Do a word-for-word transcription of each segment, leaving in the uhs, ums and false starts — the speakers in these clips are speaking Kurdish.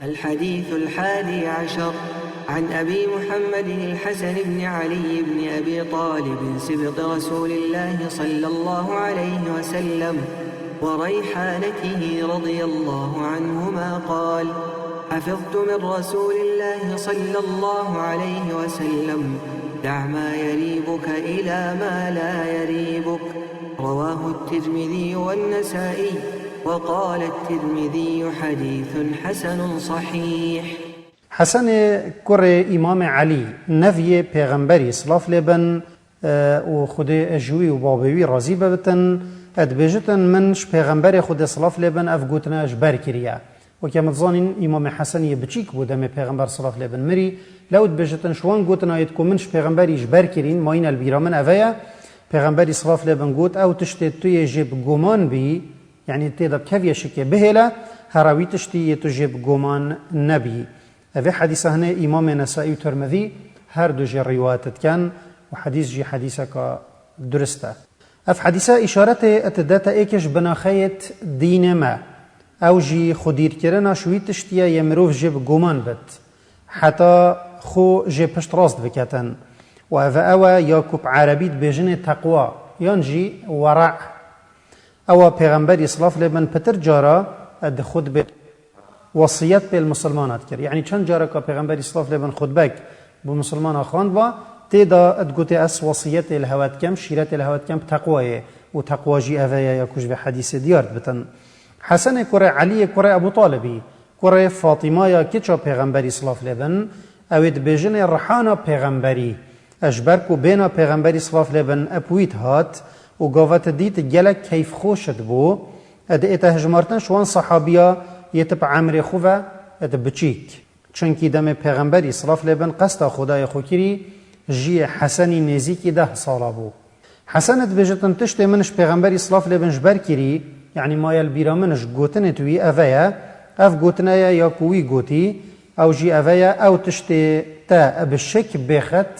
الحديث الحادي عشر، عن أبي محمد الحسن بن علي بن أبي طالب سبط رسول الله صلى الله عليه وسلم وريحانته رضي الله عنهما قال: حفظت من رسول الله صلى الله عليه وسلم: دع ما يريبك إلى ما لا يريبك. رواه الترمذي والنسائي، وقال الترمذي: حديث حسن صحيح. Hesenê kurê Îmamê Elî, neviyê Pêxemberî, silav lê bin, e, û Xwedê ji wî û babê wî razî bibitin, e, dibêjitin: Min ji Pêxemberê Xwedê, silav lê bin, ev gotina ji ber kiriye. Weke em dizanîn, Îmamê Hesen yê biçîk bû demê Pêxember, silav lê bin, mirî. Lew dibêjitin ji wan gotina yê ku min ji Pêxemberî ji ber kirîn, mayîne li bîra min, ev e ye: Pêxemberî, silav lê bin, got: Ew tiştê tu yê jê bi guman bî, yanî tê de keviye şikê, bihêle, here wî tiştî yê tu jê bi guman nebî. Evê hedîsa hinê Îmamê Nesaî û Tirmidî her du jê rîwayet dikin û hedîs jî hedîseka durist e. Ev hedîse îşaretê dide te êkê ji binaxeyêt dînê me. Ew jî xwedîrkirina ji wî tiştî ye yê mirov jê bi guman bit, heta xwe jê pişt rast biketin. Û ev ew e ya ku bi erebî dibêjinê teqwa, yan jî were. Ewa Pêxemberî, silav lê bin, pitir cara di xutbê wesiyet pê li misilmana dikir. Yanî çend careka Pêxemberî, silav lê bin, xutbek bi misilmana xwendba, tê de digotê: Ez wesiyetê li hewe dikim, şîretê li hewe dikim bi teqwayê û teqwa jî ev e ye ya ku ji vê hedîsê diyar dibitin. Hesenê kurê Eliyê kurê Ebû Talibî, kurê Fatîmaya kiça Pêxemberî, silav lê bin, ew ê dibêjinê rihana Pêxemberî: Ji ber ku bêhna Pêxemberî, silav lê bin, bi wî dihat û gava te dît gelek keyfxweş dibû, dê ête hejmartin ji wan sehabiya yê tu bi emrê xwe ve di biçîk. Çunkî demê Pêxemberî, silav lê bin, qesta Xwedayê xwe kirî, jiyê Hesenî nêzîkî deh sala bû. Hesen dibêjitin: Tiştê min ji Pêxemberî, silav lê bin, ji ber kirî, yanî maye li bîra min ji gotinê tu wî, ev e ye, ev gotine ye ya ku wî gotî, ew jî ev e ye: Ew tiştê te bi şik bêxet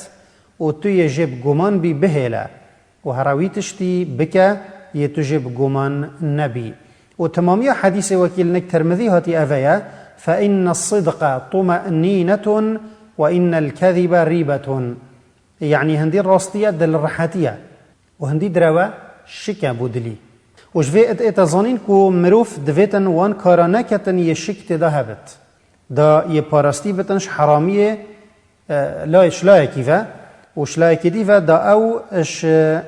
û tu yê jê bi guman bî, bihêle. Û here wî tiştî bike yê tu jê bi guman nebî. Û temamiya hedîsê wekî li nik Tirmidî hatî ev e ye: Fe inne sidqe tume'nînetun ve innel kezibe rîbetun. Yanî hindî rastî ye, dilrihetiye û hindî direwe şik e bo dilî. Û ji vê êt ête zanîn ku mirov divêtin wan kara neketin yê şik tê de hebit. Da yê parastî bitin ji heramiyê, e, layê, ji layekî ve û ji layekî dî ve da ew ji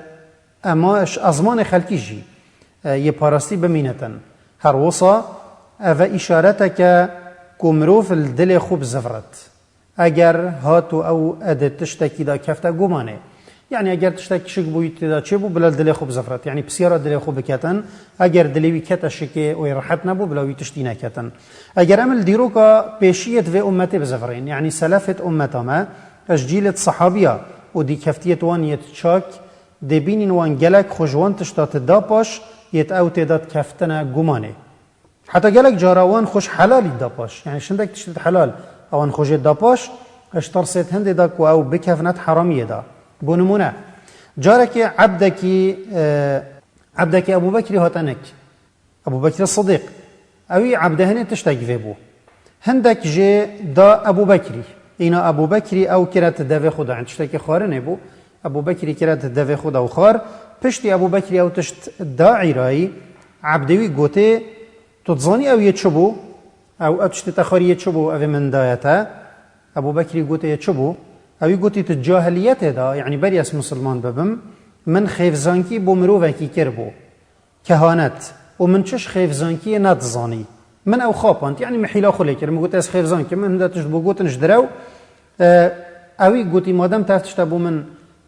ema, ji ezmanê xelkî jî, e, yê parastî bimînitin. Her wisa ev e îşareteke ku mirov li dilê xwe bizivrit. Eger hat û ew ê di tiştekî de kefte gumanê. Yanî eger tiştek şik bûyî tê de çêbû, bila li dilê xwe bizivrit. Yanî pisyara dilê xwe biketin. Eger dilê wî kete şikê û yê rehet nebû, bila wî tiştî neketin. Eger em li dîroka pêşiyêt vê ummetê bizivirîn, yanî selefêt ummeta me, ji cîlêt sehabiya û dîkeftiyêt wan yêt çak, dê bînîn wan gelek xwe ji wan tişta ti da paş, yêt ew tê de dikeftine gumanê. Heta gelek cara wan xwe ji helalî da paş. Yanî ji hindek tiştêt helal ewan xwe jê da paş, ji tirsêt hindê da ku ew bikevne di heramiyê de. Bo nimûne, carekê ebdekî, e, ebdekî Ebû Bekrî hate nik. Ebû Bekrî Sidîq. Ewî ebde hinê tiştek vê bû. Hindek jê da Ebû Bekrî. Îna Ebû Bekrî ew kire ti devê xwe da. Yanî tiştekî xwarinê bû. Ebû Bekrî kire ti devê xwe da û xwar. Piştî Ebû Bekrî ew tişt da îrayî, ebdê wî gotê: Tu dizanî ew yê çi bû? Ew, ew tiştê te xwarî yê çi bû, ev ê min daye te? Ebû Bekrî gotê: Yê çi bû? Ewî gotî: Tu cahiliyetê de, yanî berî ez misilman bibim, min xêvzankî bo mirovekî kiribû. Kehanet. Û min çi ji xêvzankiyê nedizanî. Min ew xapand, yanî min hîla xwe lê kir. Min got: Ez xêvzank im, min hinde tişt bo gotin ji direw. E, ewî gotî: Madem te ev tişte bo min,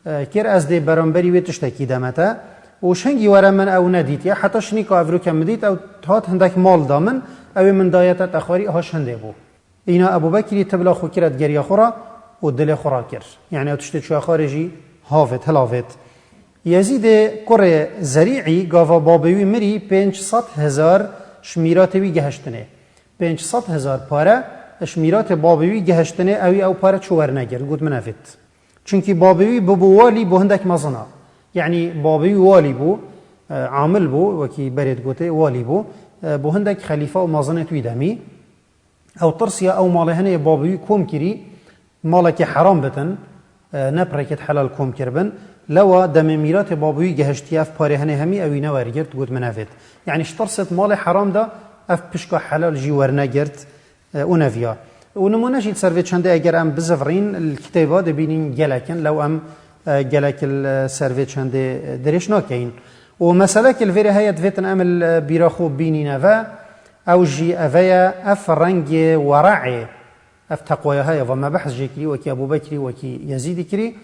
e, kir, ez dê beramberî wê tiştekî deme te. Û ji hingî were min ew nedîtiye. Heta şinîka evroke min dît, ew hat hindek mal da min, ew ê min daye te, te xwarî, ha ji hindê bû. Îna Ebû Bekrî tibla xwe kire digeriya xwe re û dilê xwe rakir. Yanî ew tiştê çûye xwarê jî havêt, hilavêt. Yezîdê kurê Zerî'î gava babê wî mirî pênc sed hezar ji mîratê wî gihiştinê. Pênc sed hezar pare ji mîratê babê wî gihiştinê, ewî ew pare çû wernegirt, got: Min nevêt. Çunkî babê wî bibû walî bo hindek mezina. Yanî babê wî walî bû, e, amil bû, wekî berê digotê, walî bû, e, bo hindek xelîfa û mezinêt wî demî. Ew tirsiya ew malê hinê babûyî kom kirî, malekê heram bitin, e, ne pirêkêt helal kom kiribin. Lewa demê mîratê babûyî gehiştiye ev parê hinê hemî ewî newergirt, got min nevêt. Yanî ji tirsêt malê heram da ev pişka helal jî wernegirt, e, û neviya. Û nimûne jî li ser vê çendê eger em bizivirîn, li kitêba dibînîn gelek in, lew em, e, gelek li ser vê çendê, e, dirêj nakeyin. Û meselekê li vêrê heye divêtin em li bîra xwe bînîne ve, ew jî eve ye, ev rengê were'ê, ev teqwaya heye, va me behs jê kirî, wekî Ebû Bekrî, wekî Yezîdî kirî.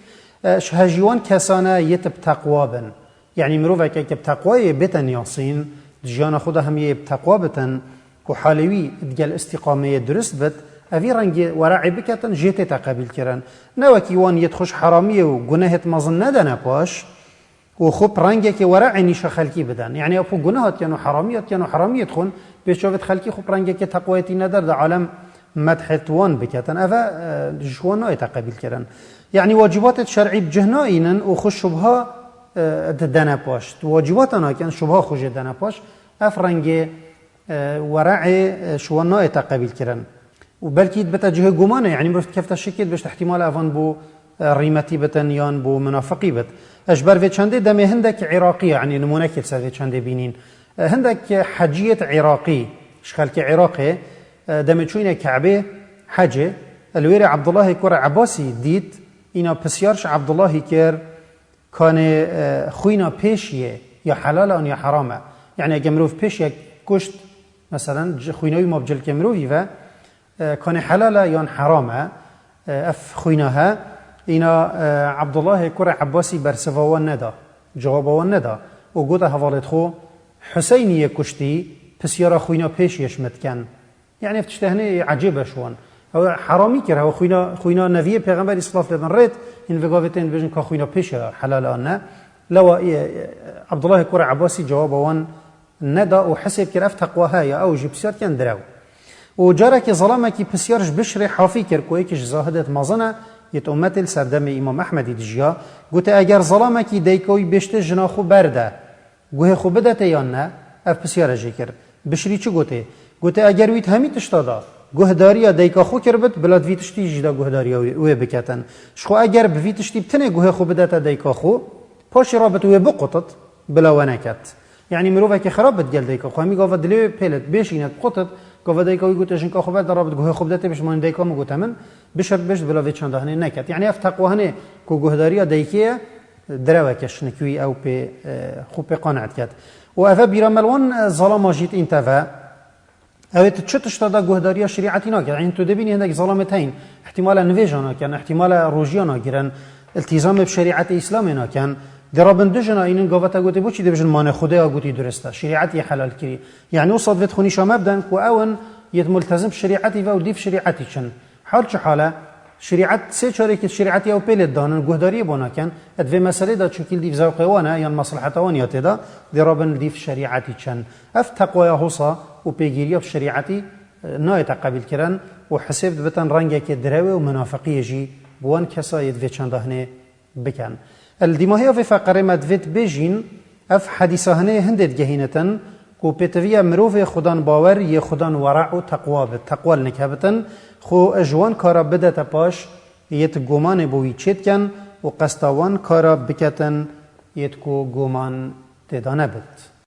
E, ji hejî wan kesane yê tu bi teqwa bin. Yanî miroveke ke bi teqwayê bêtin yasîn, di jiyana xwe de hem yê bi teqwa bitin, ku halê wî digel îstîqameyê durist bit, evî rengê were'ê biketin, jê tête qebîl kirin. Ne wekî wan yê xwe ji heramiyê û gunehêt mezin nedene paş, û xwe bi rengekê were'ê nîşa xelkî bidin. Yanî ew xwe guneh hatiyan û heramî hatiyan û heramiyê dixwin, pêş çavêt xelkî xwe bi rengekê teqwayê tîne der de alem medhêt wan biketin. Eve, e, ji wan nayête qebîl kirin. Yanî wacibatêt şer'î bi cih nayînin û xwe şubha, e, didene paş. Wacibata nakin, şubha xwe jê dene paş. Ev rengê, e, were'ê, e, ji wan nayête qebîl kirin. Û belkî dibite cihê gumanê, yanî mirov dikefte şikê, dibêjte ihtimal evan bo, e, rîmetî bitin yan bo munafiqî bit. E, ji ber vê çendê demê hindek Iraqî, yanî nimûnekê li ser vê çendê bînîn. E, hindek heciyêt Iraqî, ji xelkê Iraqê, e, demê çûyîne Ke'bê hecê, e, li wêrê Abdullahê kurê Ebasî dît, îna pisyar ji Abdullahî kir, Kanê, e, xwîna pêşiyê ya helal e an ya heram e? Yanî eger mirov pêşiyek kuşt, meselen, ci-, xwîna wî ma bi cilkê mirovî ve, e, kanê helal e yan heram e? E, ev xwîna he, îna, e, Abdullahê kurê Ebasî bersiva wan neda, cewaba wan neda û gote hevalêt xwe, Huseynî yê kuştî, pisyara xwîna pêşiyê ji min dikin. Yanî ev tiştê hinê ecêb e ji wan. Ew heramî kir, ew xwîna, xwîna neviyê pêxemberî silav lê bin rêt, hîn vê gavê tên dibêjin ka xwîna pêşê helal an ne. Lewa, e, e, Abdullahê kurê Ebasî cewaba wan neda û hisêb kir ev teqwa heye, ew jî pisyar ken direw. Û carekê zelamekî pisyar ji Bişrê Hafî kir, ku yekî ji zahidêt mezin e, yêt ummetê li ser demê Îmam Ehmedî dijiya, gote, eger zelamekî dayika wî bêjtê jina xwe berde, Guhê xwe bidetê yan ne? Ev pisyare jê kir. Bişrî çi gotê? Gotê, eger wî di hemî tişta de guhdariya dayika xwe kiribit, bila di vî tiştî jî de guhdariya wê, wê biketin. Ji xwe eger bi vî tiştî bi tinê guhê xwe bidete dayika xwe, paşê rabit wê biqutit, bila we neket. Yanî mirovekî xirab bit gel dayika xwe, hemî gava dilê wê pêlit, bêşînet, biqutit, gava dayika wî gote jinka xwe berde rabit guhê xwe bidetê, bişt manî dayika min gote min, bişert bêjt bila vê çanda hinê neket. Yanî ev teqwa hinê ku guhdariya dayikê ye, direweke şinik wî ew pê, e, xwe pê qane diket. Û eve bîra me li wan, e, zalama jî tîn teve. Ew ê tu çi tişta da guhdariya şerîetî nake? Yanî tu dibînî hindek zalamê te hîn, ihtimale nivêja nakin, ihtimale rojiya nagirin, iltîzamê bi şerîetê Îslamê nakin. Dê rabin du jina înin gava te gotê, boçî dibêjin manê Xwedê ya gotî durist e, şerîetî helal kirî. Yanî wisa divêt xwe nîşa me biden ku ew in yêt multezim bi şerîetî ve û dîv şerîetî çin. Hal çi hal e? Şerîet, sê çarekî şerîetî ew pê lê danin, guhdariyê bo nakin, et vê meselê de çunkî li dîv zewqê wan e, yan mesleheta wan ya tê de, dê rabin li dîv şerîetî çin. Ev teqwaya hosa û pêgiriya bi şerîetî, e, nayête qebîl kirin û hisêb dibitin rengekê direwê û munafiqiyê jî bi wan kesa yê di vê çanda hinê bikin. Li dîmahiya vê feqerê me divêt bêjîn, ev hedîsa hinê hindê digehînitin ku pêtiviya mirovê xudan bawer yê xudan wera û teqwa bit, teqwa li nik hebitin, xwe ji wan kara bidete paş, yê ti gomanê bo wî çêdikin û qesta wan kara biketin, yê ti ku goman tê de nebit.